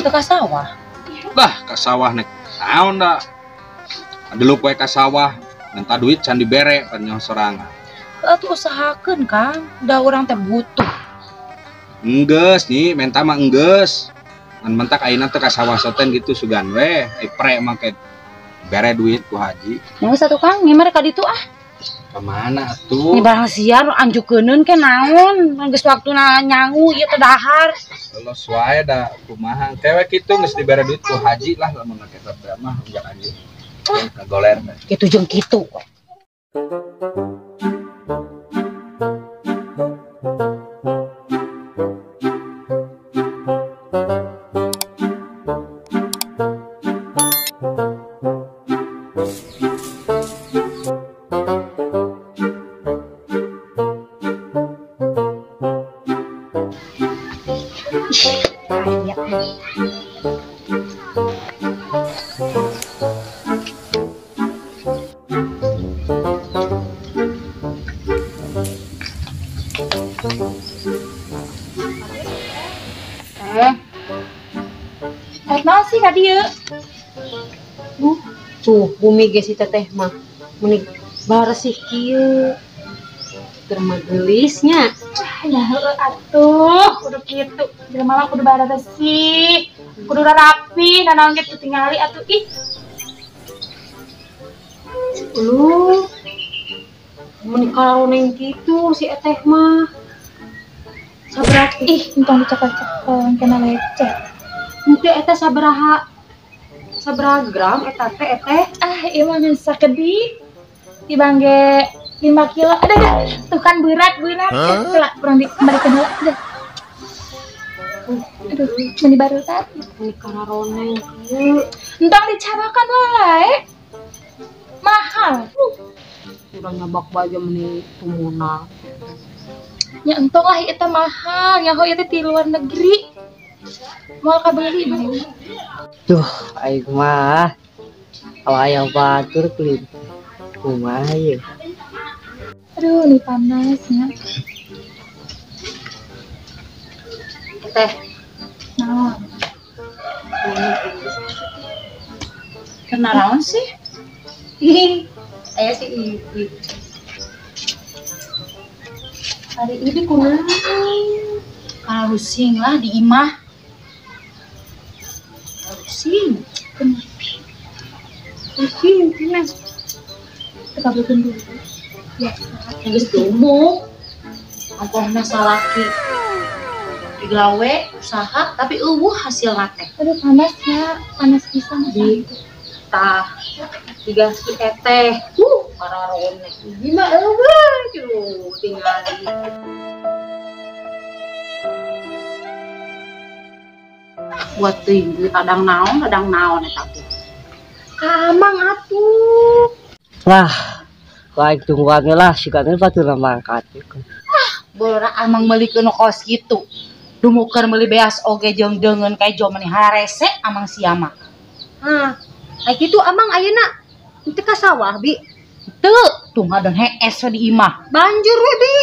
Teu ka sawah. Lah, ka sawah nek naon da? Adeluk we ka sawah, minta duit can dibere pan sorangan. Atuh usahakeun, Kang. Da urang teh butuh. Enggeus nih, menta mah enggeus. Ngan mentak ayeuna teh ka sawah soten gitu sugan we, ai pre mah ke bere duit ku haji. Geus atuh Kang, nyimer ka ditu ah. Kemana atuh? Ini barang siar anjukeuneun ke naon? Geus waktuna nyangu ieu teh dahar. Los wae da kumaha. Kewe kitu geus dibere duit ku haji lah lamun make teh mah unjak anjing. Kagoler. Kitu jeung kitu. Naon sih ka dieu? Tuh, bumi ge si teteh mah meni baresih kieu. Keur mah geulisnya. Ya heueuh atuh, kudu kitu. Jelema mah kudu baresih, kudu rapi, nanaon ge teu tingali atuh ih. Lu meni karoneng kitu si eteh mah. Sabaraha ih, entong dicekal-cekal kena lecet. Henteu eta sabaraha sabaraha gram eta teh eteh? Ah, ieu mah ngan sakedik. Tibang ge 5 kilo. Ada dah. Tuh kan berat. Heula urang dikembalikan heula. Dah. Aduh, meni barutat. Meni kararoneng kieu. Entong dicabakan wae. Mahal. Urang nyabak baja meni tumuna. Nya entong lah eta mahal, nyaho ieu teh ti luar negeri. Moal kabeli mah. Duh, aing mah aya batur klin. Kumaha ieu? Aduh, ini panasnya. Teh. Naon? Kena naon sih? Ih, aya si Ibi. Ari Ibi kunaon? Kana rusing lah di imah. Rusing. Rusing kena. Tekabulkeun dulu. Ya, geus dumuk. Ongkohna salaki. Digawe usaha tapi eueuh hasilna teh. Aduh panas ya, panas pisan di tah tiga si teteh. Pararone. Ibi mah eueuh cuh tingali. Buat teuing kadang naon eta teh. Kamang atuh. Wah, baik tungguan lah sigana batur mangkat. Ah, boleh amang meulikeun kos kitu. Dumukeun meuli beas oge jeung deungeun kejo meni harese amang sia mah. Hah, aya kitu amang ayeuna teu ka sawah bi. Teu, tuh ngadon hees we di imah. Banjur we bi.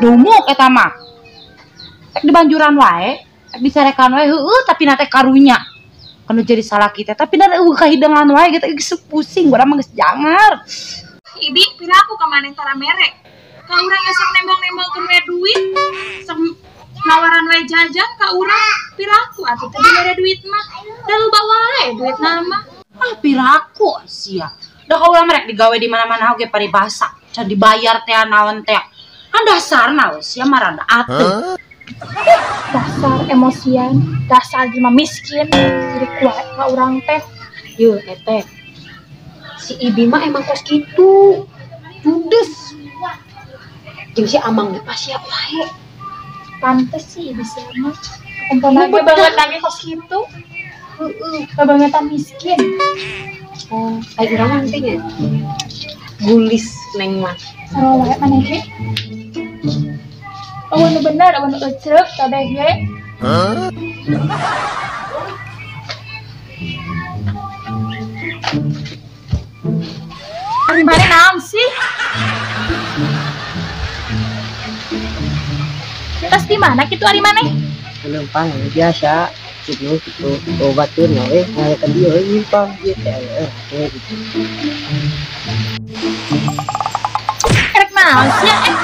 Dumuk eta mah. Rek dibanjuran wae, rek dicarekan wae heueuh tapi na teh karunya. Kanu jadi salaki teh tapi da eueuh kahidangan wae gitu geus pusing urang mah geus jangar. Ibi, pira aku ka maneh tara mere. Ka urang sok nembong-nembongkeun we duit, sok nawaran we jajan ka urang, pira aku atuh teh mere duit mah. Da loba wae duit nama. Ah, piraku sia. Da ka urang merek digawe di mana-mana oge paribasa, can dibayar teh naon teh. Kan dasarna we sia mah rada atuh. Dasar emosian, dasar jelema miskin, jadi kuat ka urang teh. Yeuh teteh. Si Ibi mah emang kos kitu. Judes. Jeung si Amang ge pasiap wae. Pantes sih Ibi sia mah. Kumpul banget lagi kos kitu. Heeh, kebangetan miskin. Oh, ai urang mah henteu nya. Gulis neng mah. Sarua wae maneh ge. Eueuh nu bener, eueuh nu ecrek kabeh ge. Hah? Ari maneh naon sih? Tas di mana kitu ari maneh? Leumpang biasa. Gitu gitu batur na we ngayakan dia we nyimpang ieu teh gitu. Erek naon sia eh.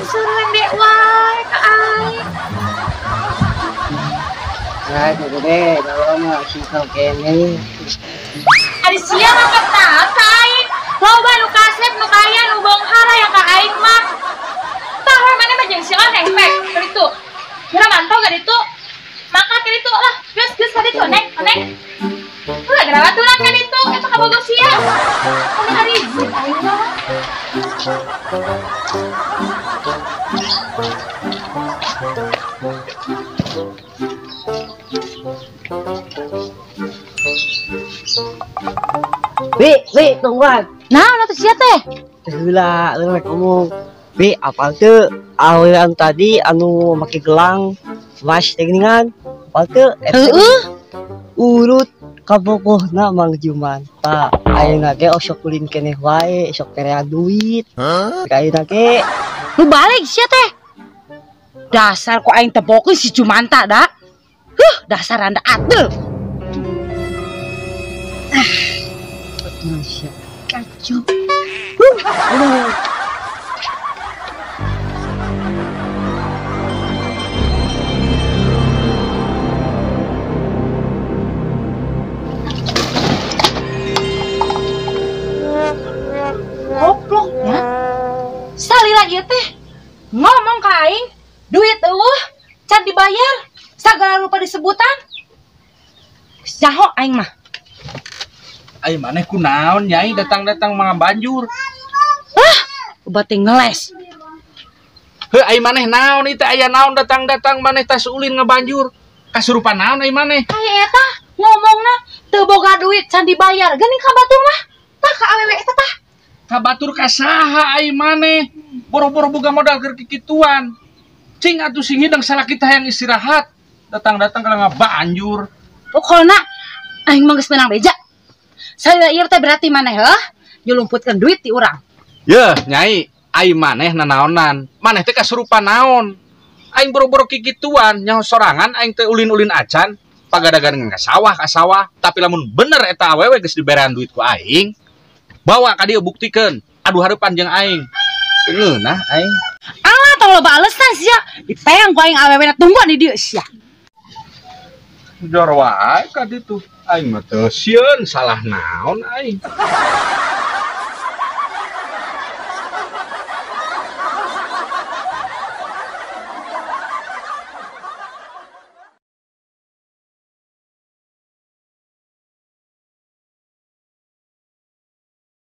Suruhan dek wae ka aing. Nah, gitu deh, kalau mah sih kene. Ari sia mah naon ka aing. Loba nu kasep nu kaya nu beunghar aya ka aing mah. Tah we maneh mah jeung si Oneng pek ka ditu. Kira mantau ka ditu. Maka ka ditu lah, geus ka ditu neng, neng. Ulah gara baturan ka ditu, eta kabogoh sia. Kumaha ribut aing mah. Bi, bi, tungguan. Naon atuh sia teh? Heula, urang rek ngomong. Bi, apal teu awewe anu tadi anu make gelang emas teh geuningan? Apal teu? Heueuh. Urut kabogohna Mang Jumanta. Ayeuna ge osok ulin keneh wae, sok terean duit. Ayeuna ge nu balik sia teh. Dasar ku aing tebokeun si Jumanta da. Huh, dasar anda atel. Masya. Kacau. Goblok ya. Salila ieu teh ngomong ka aing, duit eueuh can dibayar, sagala rupa disebutan. Jaho aing mah. Ai maneh kunaon nyai datang-datang mga banjur. Ah, obat teh ngeles. Heuh ai maneh naon ieu teh aya naon datang-datang maneh tas ulin ngabanjur. Kasurupan naon ai maneh? Aya eta ngomongna teu boga duit can dibayar. Geuning ka batur mah. Tah ka awewe eta tah. Ka batur ka saha ai maneh? Boro-boro boga modal keur kikituan. Cing atuh sing hidang salaki teh hayang istirahat. Datang-datang kana ngabanjur. Pokona aing mah geus meunang beja. Saya ieu teh berarti maneh heuh nyulumputkeun duit ti urang. Yeuh, nyai, ai maneh nanaonan. Maneh teh kasurupan naon? Aing boro-boro kikituan, nyaho sorangan aing teh ulin-ulin acan, pagadagan ka sawah, tapi lamun bener eta awewe geus diberean duit ku aing, bawa ka dieu buktikeun. Adu hareupan jeung aing. Ngeunah aing. Alah tong loba alesan sia, dipeang ku aing awewena tungguan di dieu sia. Jor wae ka ditu. Aing mah teu sieun salah naon aing.